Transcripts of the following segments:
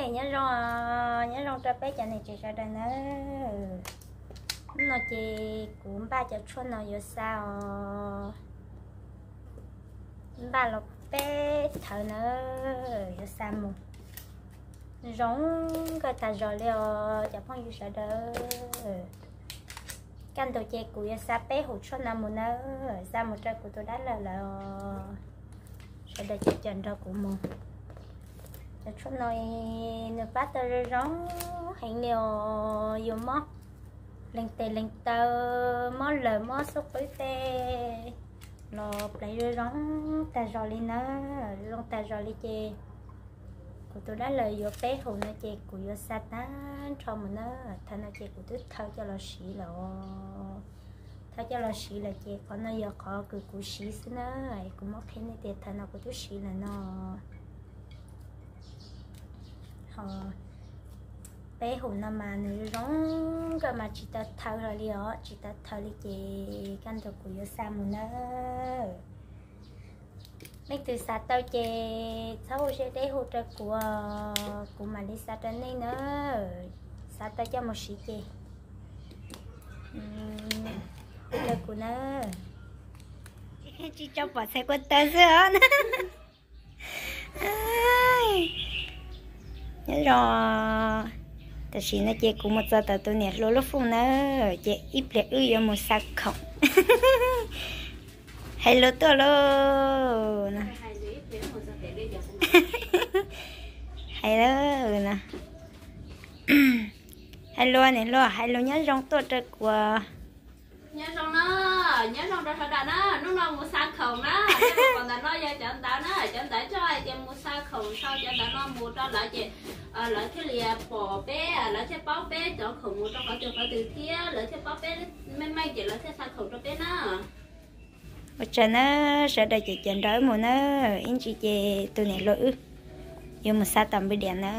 Nyob zoo, nyob zoo rau peb cov niam tsev sawv daws nawb. Hnub no ces kuv npaj cov tshuaj no yuav xa os. Npaj los peb thawv nawb, yuav xa mus. Zoo nkauj tag zog li os cov phooj ywg sawv daws. Kaj ntug ces kuv yuav xa peb hum tshuaj no mus nawb, xa mus rau kuv tus dab laug lawm. Sawv daws cov cov nrog kuv mus. Cov tshuaj no nws pab tau zoo zoo heev li os, yus mob leeg tes leeg taw, mob lawm mob xub qwb tej los pleev zoo zoo tag zog li nawb, zoo tag zog li ces kuv tus dab laug yuav peb hum no ces kuv yuav xa tag nrho mus nawb. Thaum no ces kuv twb thawb coj los siv lawm. Thawb coj los siv lawm ces qhov no yog qhov kws kuv siv xwb na, kuv muab qhia nej tias thaum no kuv twb siv lawm no. Ho peb hum no mas nws zoo nkauj mas tsis tau thawb hlo li os, tsis tau thawb li ces kaj ntug kuv yuav xa mus nawb. Leej twg xav tau ces txhob ua siab deb hu rau kuv, kuv mam li xa rau nej nawb. Xav tau coj mus siv ces hu rau kuv nawb. Tsis tso pom txhais kua taw xwb os. Nyob zoo, tam sim no ces kuv mus txog tom tus niam hluas lub fooj nawb, ces ib pliag wb yuav mus xa khoom. Hais lus tuaj lauj. Hais lus, hais lus niam hluas, hais lus nyob zoo tuaj rau kuv. Nyob zoo na, nyob zoo rau sawv daws na, hnub no mus xa khoom na, nej pom ntawm no yog cov ntawv na, cov ntawv txog hais tias mus xa khoom, sau cov ntawv no mus rau lawv ces lawv thiaj li pom peb, lawv thiaj paub peb cov khoom mus rau qhov twg qhov twg thiab lawv thiaj paub peb meej meej ces lawv thiaj xa khoom rau peb na. Ua tsaug na, sawv daws cov cov nrog wb mus na, ib ntsis ces tus niam hluas wb yuav mus xa tom npws diam na,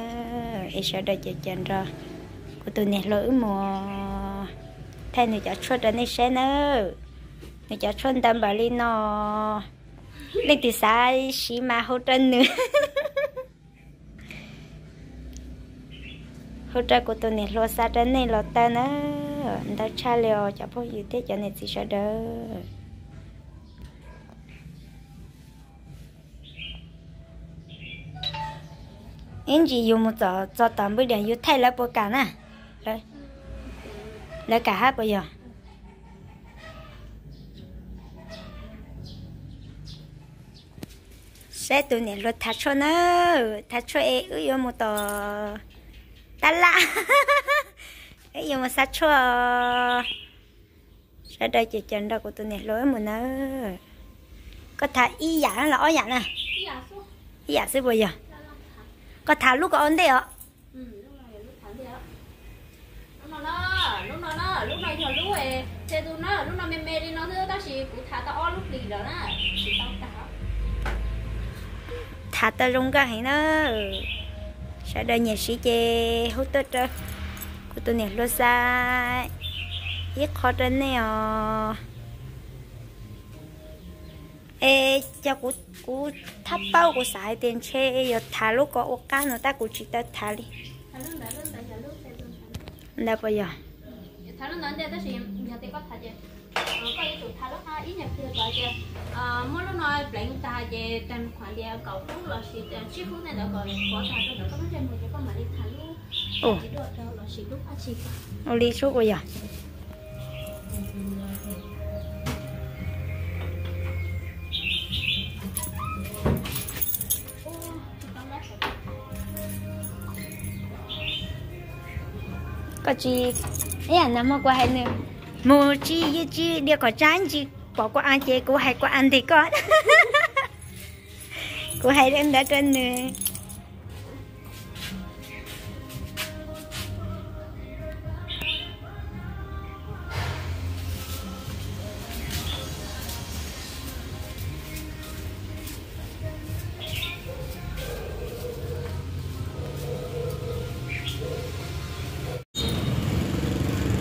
es sawv daws cov cov nrog kuv tus niam hluas wb mus thaij nws cov tshuaj rau nej saib nawb. Nws cov tshuaj ntau npaum li no, leej twg xav siv mas hu rau nws. Hu rau kuv tus niam hluas xa rau nej los tau na, ntau tshaj li os cov phooj ywg thiab cov niam txiv sawv daws. Ib ntsis yus mus txog tom npws diam yus thaij lawv puas kam na, lawv kam hab puas yog? Saib tus niam hluas thav tshuaj na, thav tshuaj es wb yuav mus tom tab laj, wb yuav mus xa tshuaj. Sawv daws cov cov nrog kuv tus niam hluas wb mus na. Koj thav ib yam los ob yam na? Ib yam xwb puas yog? Koj thav lub ko ua ntej os. Lub no, lub no yog lub, lub no me me li no xwb tab sis kuv thav tau ob lub plis lawm na, tsis tau tag. Thav tau zoo nkauj heev na. Sawv daws nyiam siv ces hu tuaj rau kuv tus niam hluas xa ib qho rau nej os. Es cov kuv, kuv thab paub kuv xav hais tias ntshe yuav thav lub ko ua qab no tab kuv tsis tau thav li. Ntawd puas yog? Ua li sub puas yog? Koj tsis, ib yam nag hmo kuv hais nws, mus tsis, yeej tsis diam kom tsab ntsis pom kuv a ces kuv hais kuv a nteg koj. Kuv hais li ntawd rau nws.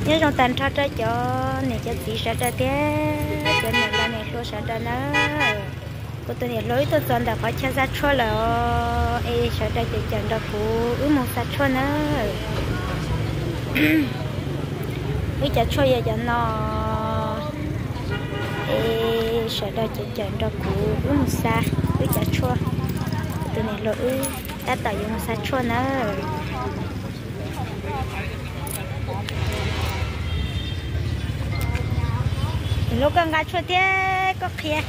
Nyob zoo tag nrho rau cov niam cov txiv sawv daws thiab cov niam laus niam hluas sawv daws nawb. Kuv tus niam hluas wb tuaj txog ntawm qhov chaw xa tshuaj lawm os, es sawv daws caum caum nrog kuv wb mus xa tshuaj nawb. Wb cov tshuaj yog cov no, es sawv daws caum caum nrog kuv wb mus xa wb cov tshuaj. Kuv tus niam hluas wb tab tom yuav mus xa tshuaj nawb. Lub koj nqa tshuaj thiab koj qhia,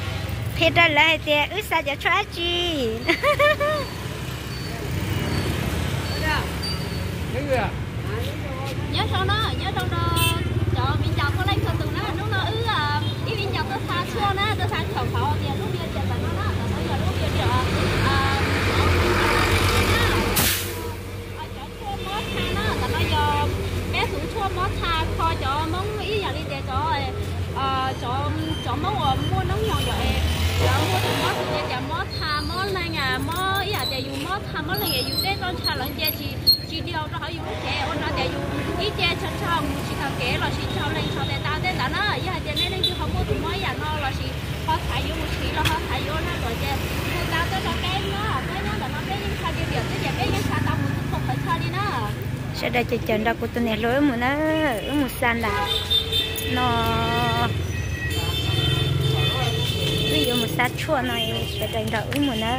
qhia rau lawv hais tias wb xa cov tshuaj dab tsi. Nyob zoo na, nyob zoo rau cov viv ncaus txhua leej txhua tus na, hnub no wb ib viv ncaus tuaj xa tshuaj na, tuaj xa khoom qhov tias lub video ntawm no na, ntawm no yog lub video cov tshuaj mob tha na, ntawm no yog peb tus tshuaj mob tha kho cov Hmoob ib yam li tias cov, cov Hmoob uas muaj hnub nyoog yom, cov muaj tus mob tus ces tias mob tha mob leeg, mob ib yam tias yus mob tha mob leeg es yus tej roj ntsha lawv nce tsis tsis dhau rau hauv yus lub cev ua rau tias yus ib ce tsaug tsaug mus tsis taus kev lossis tsaug leeg tsaug tes taw tej ntawd na. Yog hais tias nej leej twg ho muaj tus mob ib yam no lossis ho xav yuav mus siv los ho xav yuav ua lag luam ces hu tau tuaj rau peb na, peb nyob ntawm no peb yeej xa video xwb ces peb yeej xa tau mus txhua qhov chaw li na. Sawv daws caum caum nrog kuv tus niam hluas wb mus na, wb mus xa ntawm no, wb yuav mus xa tshuaj no, sawv daws nrog wb mus na.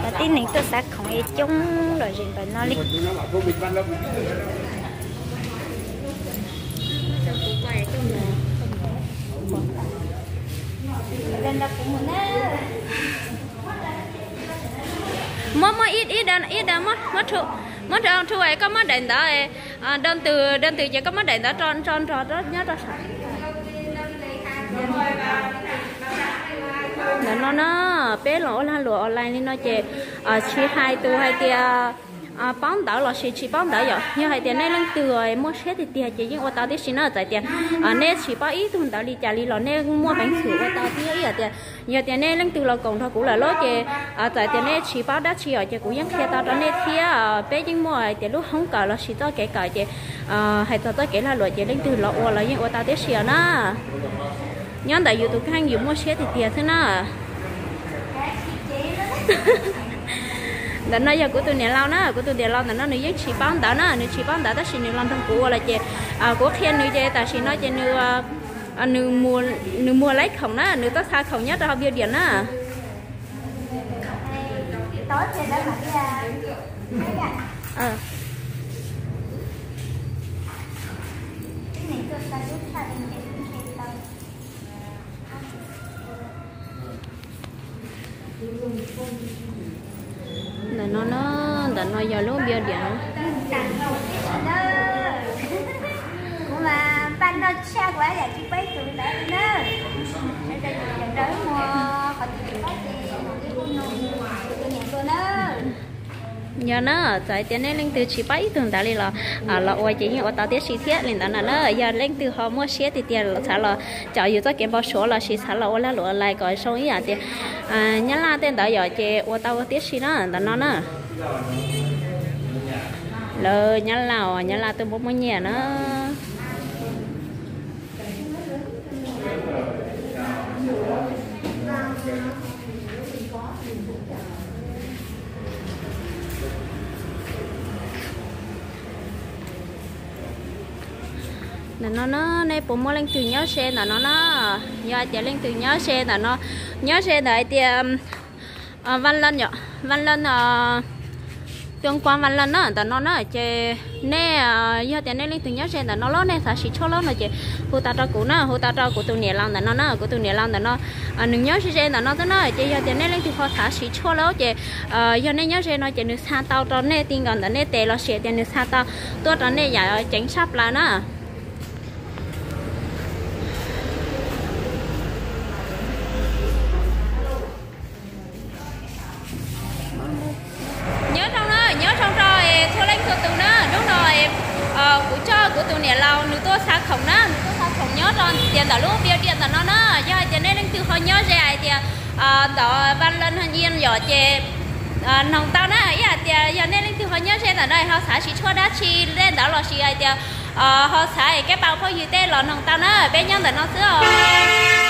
Cov tib neeg tuaj xa khoom es coob lom zem npaum no li. Muab, muab ib, ib, ib, muab rau thu es koj muab daim ntawd, daim ntws, daim ntws ces koj muab daim ntawd tso nrog nyob rau saum. Ntawm no na, peb los ua lag luam online li no ces tsis hais tus hais tias paub ntawv lossis tsis paub ntawv yom. Yog hais tias nej leej twg muaj siab tiag tiag ces yeej ua tau tib si na. Txawm tias nej tsis paub ib tug ntawv li cas li los nej muaj peev xwm ua tau thiab. Ib yam tias, yog tias nej leej twg los koom nrog kuv lawm lauj ces txawm tias nej tsis paub dab tsi os ces kuv yeej qhia tau rau nej thiab. Peb yeej muaj hais tias lub hoob kawm lossis txoj kev kawm ces hais txog txoj kev lag luam ces leej twg los ua los yeej ua tau tib si os na. Nyob ntawm yus tus kheej yus muaj siab tiag tiag xwb na. Ntawm no yog kuv tus niam laus na, kuv tus niam laus ntawm no nws yeej tsis paub ntawv na, nws tsis paub ntawv tab sis nws los nrog kuv ua lawm ces kuv qhia nws ces tam sim no ces nws, nws muag laib khoom na, nws tuaj xa khoom nyob rau hauv Viav Diam na. Ntawm no na, ntawm no yog lub Viav Diam. Kuv mas npaj noj tshaj kuv yam tsis paub ib tug ntawv li na. Sawv daws caum caum nrog wb mus, qhov twg tsis paub ces hu niam hluas na. Yog na, txawm hais tias nej leej twg tsis paub ib tug ntawv li los los ua ces yeej ua tau tib si thiab li ntawd no na. Yog leej twg ho muaj siab tiag tiag xav los caum yus txoj kev npau suav lossis xav los ua lag luam online kom zoo ib yam tias Nyab Laj tej ntawd yom ces ua tau tib si na ntawm no na. Lawv Nyab Laj os, Nyab Laj tuaj muab muab nyiaj na. Ntawm no na, nej puas muaj leej twg nyob ze ntawm no na? Yog hais tias leej twg nyob ze ntawm no, nyob ze ntawm hais tias Vaj Leej yom, Vaj Leej, Tuam Kuam Vaj Leej na, ntawm no na ces nej, yog tias nej leej twg nyob ze ntawm no los nej xav siv tshuaj los no ces hu tau rau kuv na, hu tau rau kuv tus niam laus ntawm no na, kuv tus niam laus ntawm no nws nyob ze ze ntawm no xwb na. Ces yog tias nej leej twg ho xav siv tshuaj los ces yog nej nyob ze no ces nws xa tau rau nej ti nkaus ntawm nej tes lossis tias nws xa tau tuaj rau nej yam ceev tshaj plaws na. Nyob zoo na, nyob zoo rau txhua leej txhua tus na, hnub no kuv coj kuv tus niam laus nws tuaj xa khoom na, nws tuaj xa khoom nyob rau tias ntawm lub Viav Diam ntawm no na. Yog hais tias nej leej twg ho nyob ze hais tias ntawm Vaj Leej Haj Yia yom ces noog tau na. Ib hais tias yog nej leej twg ho nyob ze ntawm no ho xav siv tshuaj dab tsi tej ntawd lossis hais tias ho xav es kab pau phooj ywg tej los noog tau na, peb nyob ntawm no xwb os.